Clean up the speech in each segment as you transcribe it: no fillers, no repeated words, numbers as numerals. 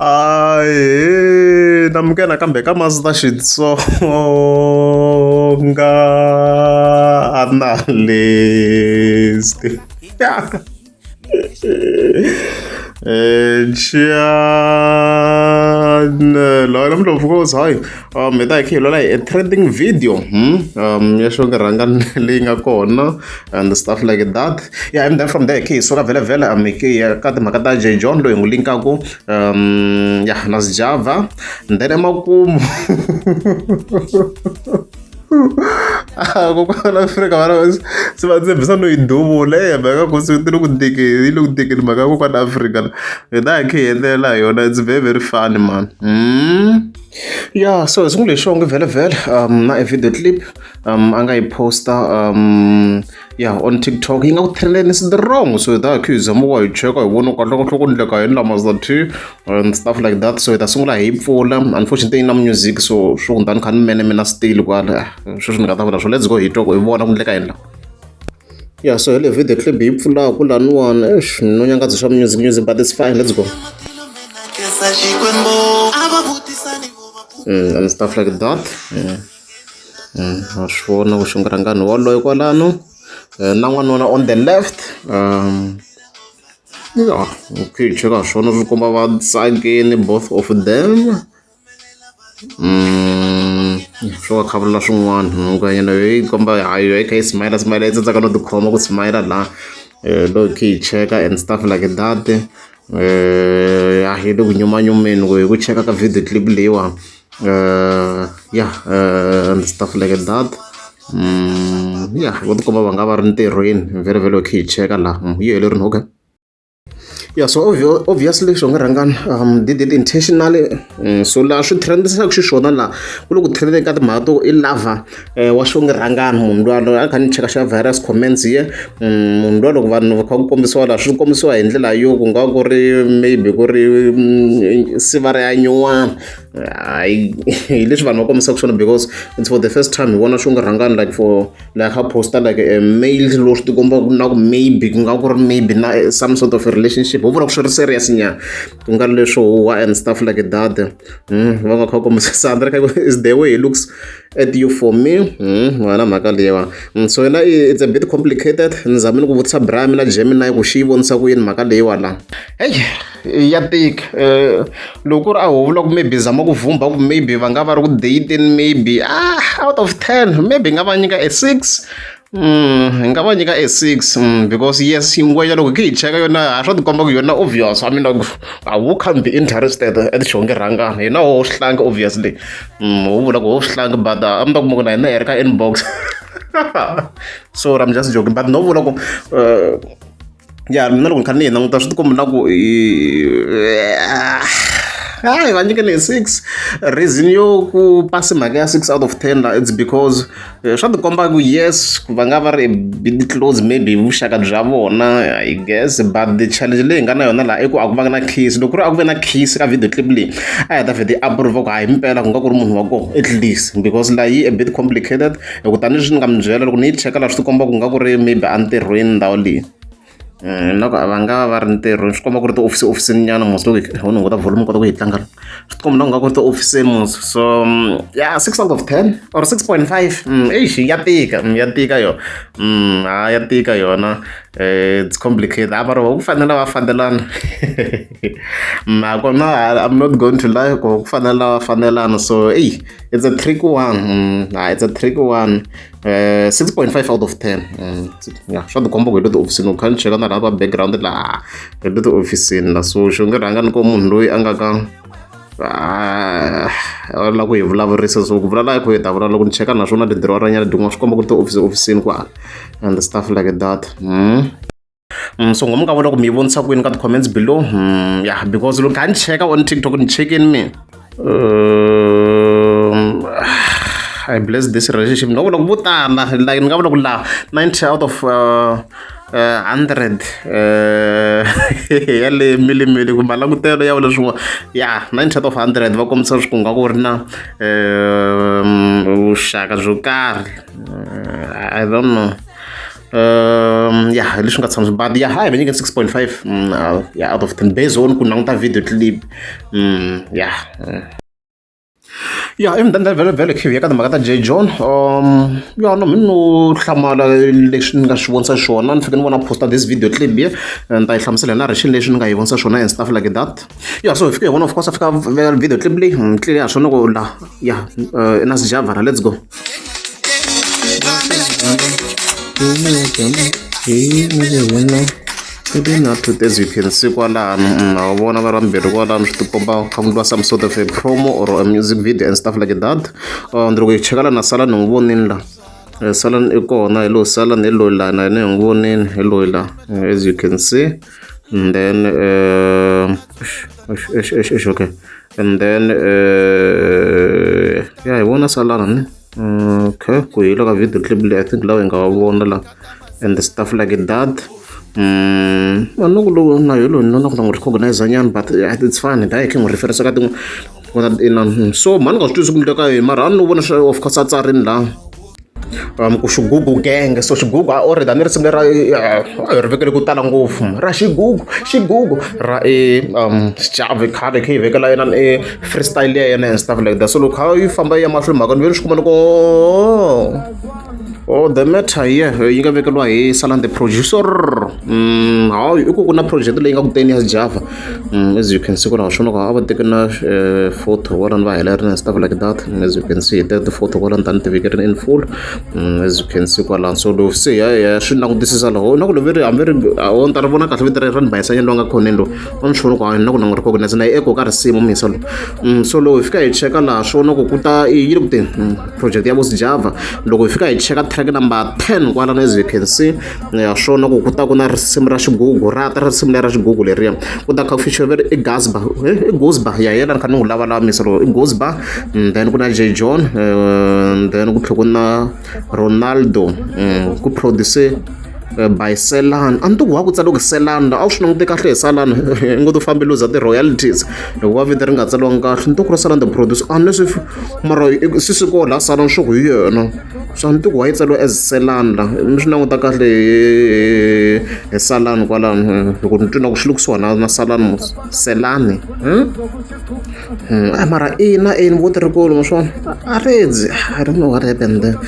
Ahee namukela nakambe ka Master Xitsonga Analyst channel namuntlha of course hayi hi ta hi kha hi lwela hi a trending video ya xonge rhanga leyi nga kona and stuff like that. Yeah, and then from there hi suka vhele vhele hi ya ka timhaka ta J John loyi hi n'wi linkaku ya na Sjava, and then emakumu kokwana Afrika vana se va tshembisa no yi duvula e mhaka ku se ti le ku tekeni yi le ku tekeni mhaka ya kokwana Afrika hi ta hi kha hi hetelela hi yona. It's very very funny, man. Yeah, so hi sungule hi xonge vhele vhele na a video clip a nga yi posta yeah, on TikTok yi nga ku trendeni strong. So hi ta hi kha hi zama ku hi cheka hi vona kahle kahle ku endleka yini la Mazda T and stuff like that. So hi ta sungula hi yi pfula. Unfortunately yi na music, so swo ku ni kha ni mene mina still kwala sweswi ni nga ta vula swo let's go hi twa ku hi vona ku endleka yini la. Yeah, so hi le video clip hi pfulaku laniwani, eish, no nyangadza swa music music, but it's fine, let's go. And stuff like that. Wa swi vona ku xungurangani woloye kwalano na n'wanuna on the left. Yeah, okay, cheka swona swi komba va tsakini both of them. Swo va khavula swin'wana ngwenya yi komba hayi yi kha yi smile smile yi tsandzeka no tikhoma ku smile laha loko hi kha hi cheka and stuff like that. Ya yi le ku nyumanyumeni ku hi ku cheka ka video clip leyiwani. Yeah, and stuff like that. Yeah, va tikomba va nga va ri ntirhweni vhele vhele hi kha hi cheka laha yi helerile. Okay. Yeah, so obviously Xongi Rhangani did it intentionally. So laha swi trendisaka xiswona laha ku le ku trendeni ka timhaka to i lover wa Xongi Rhangani munhu luya loyi a kha ni cheka xa various comments here. Munhu luya loko vanhu va kha ku kombisiwa laha swi kombisiwa hi ndlela yo ku nga ku ri maybe ku ri sivara ya nyuwana hayi hi leswi vanhu va kombisaka swona because it's for the first time hi vona Xongi Rhangani like for like a poster like a male lowu swi tikomba na ku maybe ku nga ku ri maybe na some sort of a relationship ho vula ku swi ri serious nyana ku nga ri leswo huwa and stuff like that. Va nga kha kombisa Sandra is the way he looks at you for me. Wena mhaka leyiwa. So yena it's a bit complicated. Ni zamile ku vutisa bra mina Gemini ku xi yi vonisa ku yini mhaka leyiwa la. Hey, ya tika loko ku ri a ho vula ku maybe zama ku vhumba ku maybe va nga va ri ku dateni maybe out of 10 maybe nga va nyika a 6. Hi nga va nyika a 6 because yes ngwenya loko hi cheka yona ha swa tikomba ku yona obvious. I mean, like, who can't be interested at Xongi Rhangani hina ho swihlangi obviously ho vula ku ho swihlangi but a mi ta kuma ku na hina hi ri ka inbox. Sorry, I'm just joking, but no vula ku ya mina loko ni kha ni yi languta swi tikomba na ku hayi va nyikeni hi 6. Reason yo ku pasi mhaka ya 6 out of 10 la, it's because swa tikomba ku yes va nga va ri a bit close maybe vuxaka bya vona, I guess, but the challenge leyi nga na yona laha i ku a ku vanga na kiss. Loko ku ri a ku ve na kiss ka video clip leyi a hi ta vhete yi approve ku hayi mpela ku nga ku ri munhu wa kona at least because la yi a bit complicated hi ku tanihileswi ni nga mi byela loko ni yi cheka laha swi tikomba ku nga ku ri maybe entirhweni ndhawu leyi na ku va nga va va ri ntirhweni swi komba ku ri tiofisi ofisini nyana mos loko ho ni hunguta volume kota ku yi tlanga swi tikomba na ku nga ku ri tiofisini mos. So yeah, 6 out of 10 or 6.5. Eish, ya tika ya tika yona ha ya tika yona. It's complicated a mara ku fanele va fanelana nakona I'm not going to lie ku fanele va fanelana. So ey, it's a tricky one. It's a tricky one. 6.5 out of 10. Yeah, swa tikomba ku hi le tiofisini u kha ni cheka na laha ka background laha hi le tiofisini la. So Xongi Rhangani ko munhu loyi a nga ka a lava ku hi vulavurisa so ku vulavula hi ku hi ta vulavula loko ni cheka naswona tintirho ra nyana din'wana swi komba ku ri tiofisi ofisini kwala and stuff like that. So ngomu nga vona ku mi yi vonisa ku yini ka ti-comments below. Yeah, because loko kha ni cheka on TikTok ni chekeni mi I bless this relationship. Ni nga vula ku vo tala like ni nga vula ku laha 90 out of 100 ya le milimili ku malangutelo ya vula swin'wana ya 90 out of 100 va kombisa swi ku nga ku ri na vuxaka byo karhi. I don't know. Ya hi leswi nga tshama but ya hi va nyike 6.5 ya out of 10 based on ku languta video clip ya. Ya i mudende vhele vhele khe ya ka timhaka ta J John ya no mi no hlamala leswi ni nga swi vonisa xiswona ni fike ni vona posta this video clip ye ni ta yi hlamusela hi na rixini leswi ni nga yi vonisa swona and stuff like that. Ya so hi fike hi vona of course a fika video clip leyi clear ya swona ku la ya na Sjava let's go. As you can see kwalano ha vona va ri vambirhi kwalano swi tikomba kha ku endliwa some sort of a promo or a music video and stuff like that. Loko hi cheka la na Salani hi n'wi vonini la Salani i kona hi lowu Salani hi loyi la na yena hi n'wi vonini hi loyi la as you can see and then okay and then ya hi vona Salani ne. Okay ku hi le ka video clip leyi I think lawa hi nga wa vona la and stuff like that. No ku lowu na hi loyi na ku na n'wi recognize nyana but it's fine da hi khe n'wi reference ka tin'wana ina so mhani nga swi twisisi ku endleka yini mara a ni vona swa of course a tsarini la ku xigugu gang so xigugu a already a ni risimu lera a hi ri vekele ku tala ngopfu ra xigugu xigugu ra e Sjava khale khe yi vekela yena e freestyle ya yena and stuff like that so loko kha yi famba yi ya mahlweni mhaka ni ve ni swi kuma loko oh the matter here yi nga vekeriwa hi Salan the producer hayi i ku ku na project leyi nga ku teni ya Sjava as you can see kwalaho swona ku a va teke na photo kwalano va helerile and stuff like that as you can see hi teke ti-photo kwalano tani ti vekerini in full as you can see kwalano so loko se ya ya swi langutisisa laho na ku loko ri hambi ri o ni ta ri vona kahle vito ra ni bayisanyana lowu nga khoneni lowu a ni swi vona ku hayi na ku na n'wi recognize na ye eko ka risimu misa lowu so loko hi fika hi cheka laha swona ku ku ta yi le ku teni project ya vo Sjava loko hi fika hi cheka track number 10 kwalano as you can see ya swona ku ku ta ku na risimu ra xigugu ra ta risimu leri ra xigugu leriya ku ta kha ku feature veri i Gazba i Guzba ya yena ni kha ni n'wi lavalava misa lowu i Guzba then ku na J John then ku tlhela ku na Ronaldo ku produce by Selan a ni tivi wa ku tsariwa ku Selan a wu swi langute kahle hi Salani i ngo to fambe luza ti-royalties hikuva vito ri nga tsariwangi kahle ni to ku ri Salan the producer a ni leswi mara swi swi koho la Salan swo ku hi yena so a ni tivi ku why yi tsariwa as Selan la ni swi languta kahle hi Salani kwalano loko ni twi na ku swi le kusuhani na Salani mos Selani mara ina ina vo tirhikulu ma swona a redzi I don't know what happened there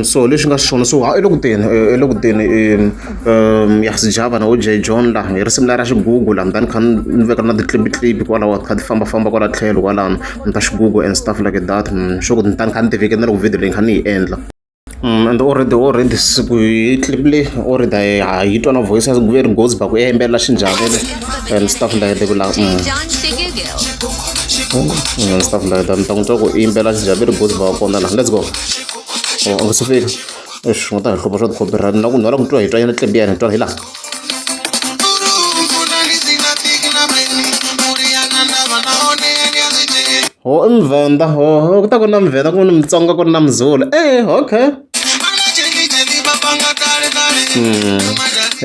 so leswi nga xiswona so i le ku teni i le ku teni ya Sjava na vo J John la hi risimu lera xigugu la ni kha ni veka na ti-clip clip kwalaho kha ti fambafamba kwala tlhelo kwalano ta xigugu and stuff like that sure ku ni ta ni kha ni ti vekela na loko video leyi ni kha ni yi endla. And already already siku hi clip leyi already ha yi twa na voice ya ri Gozba ku yimbelela xinjhani and stuff like that la and stuff like that ni ta n'wi twa ku yimbelela xinjhani ri Gozba wa kona la let's go oh a nga se fika eish nga ta hi hlupha swa ti-copyright na ku ni ku twa hi twa yena clip ya yena hi twa hi laha. Ho i muvhenda ho ku ta ku ri na muvhenda ku ri na mutsonga ku ri na muzulu e okay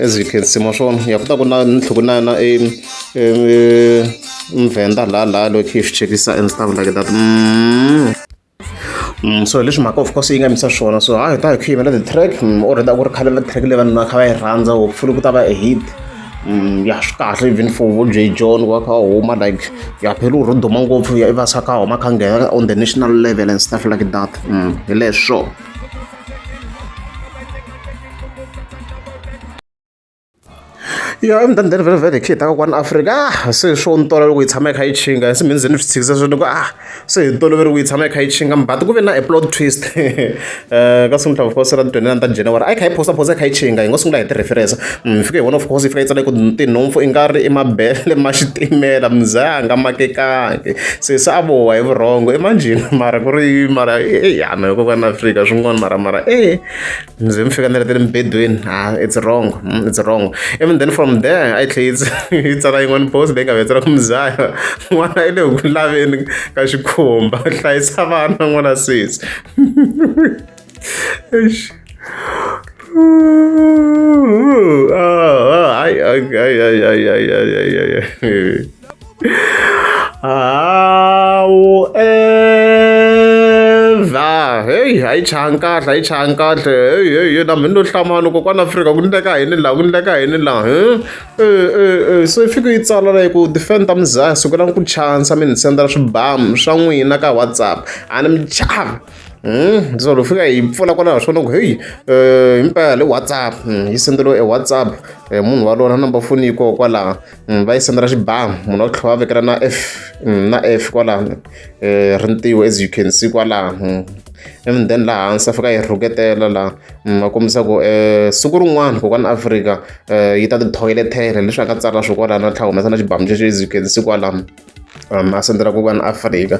as you can see ma swona ya ku ta ku na ni tlhe ku na na e muvhenda laha laha loko hi swi chekisa and stuff like that. So hi leswi mhaka of course yi nga yimisa swona so hayi ta hi kha yimela ti-track already a ku ri khale na track leyi vanhu va kha va yi rhandza hopefully ku ta va a hit ya swi kahle even for vo J John va kha va huma like ya phela u ro duma ngopfu ya i va sa kha huma kha nghena on the national level and stuff like that hi leswo. Ya emudendeni vhele vhele hi khe hi ta ka kwani Afrika ah se swo ni tola loko yi tshama yi kha yi chinga se mina ni ze ni swi tshikisa sweswo ni ku ah se hi tolovele ku yi tshama yi kha yi chinga but ku ve na a plot twist ka siku of course ra 29 ta January a yi kha yi post post yi kha yi chinga hi ngo sungula hi ti-reference hi fike hi vona of course yi fika yi tsala ku tinhompfu i nga ri i mabele ma xitimela muzanga makekangi se se a boha hi vurhongo imagine mara ku ri mara ya na kokwana Afrika swin'wana mara mara e ndzi mi fika ni ri emubedweni ah it's wrong it's wrong even then from there a yi tlhe yi tsala yin'wana post leyi nga vetsela ku muzaya n'wana i le ku laveni ka xikhumba hlayisa vana n'wana sesi eish ay ay ay ay ay ay ay ay ay however hey. Heyi a yi chayangi kahle a yi chayangi kahle heyi heyi na mina no hlamala kokwana Afrika ku ndleka yini laha ku ndleka yini laha so yi fike yi tsala la ku ti-fan ta muzaya sukelani ku chansa mi ni sendela swibamu swa n'wina ka WhatsApp a ni mi chavi. So loko fika hi pfula kwalaho swona ku heyi himpela le WhatsApp yi senderiwe e WhatsApp munhu wa lona number foni yi koho kwalaho va yi sendela xibamu munhu wa tlhela va vekela na F na F kwalano rintiho as you can see kwalano and then laha hansi a fika yi rhuketela laha va kombisa ku siku rin'wana kokwana Afrika yi ta ti thoyilethela leswi a nga tsala swo kwalano a tlhela a humesa na xibamu xexo as you can see kwalano a sendela kokwana Afrika.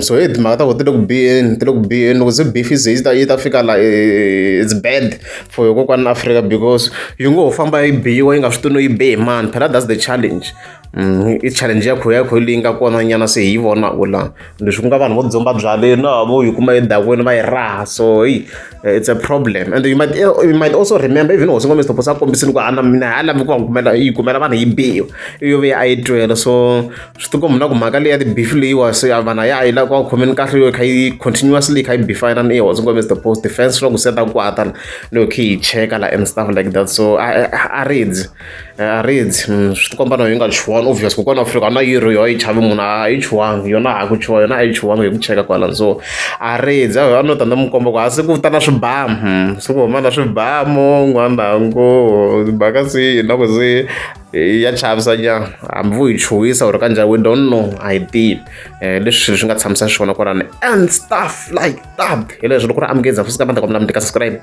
So hey timhaka ta ku ti le ku biheni ti le ku biheni loko se beef yi ze yi ta yi ta fika la it's bad for kokwana Afrika because yi ngo ho famba yi biwa yi nga swi tivi no yi be hi mani phela that's the challenge. I challenge ya kho ya kho leyi nga kona nyana se hi yi vonaka la leswi ku nga vanhu vo dzumba byaleni na vo yi kuma edakweni va yi raha so heyi it's a problem and you might also remember even hosi Ngome Xithopo a kombisile ku a na mina a lavi ku va kumela yi kumela vanhu yi biwa yo vuya a yi twela so swi tikomba na ku mhaka leyi ya ti-beef leyiwa se vanhu a ya yi la ku va khomeni kahle yo kha yi continuously yi kha yi beef-ana ni hosi Ngome the post defense swa ku seta kwata loko khe yi cheka la and stuff like that so a ridzi a ridzi swi tikomba na yi nga chuhangi obvious kokwana Afrika a na yi ri yo a yi chavi munhu a yi chuhangi yona ha ku chuha yona a yi chuhangi hi ku cheka kwalano so a ridzi a no ta ni mu komba ku a se ku ta na swibamu se ku huma na swibamu n'wanangu mhaka se na ku se ya chavisa nyana hambi vo yi chuhisa or kanjhani we don't know a hi tivi leswi swilo swi nga tshamisa xiswona kwalano and stuff like that hi leswo loko ri amukeza fusi ka mata kombela mi tika subscribe.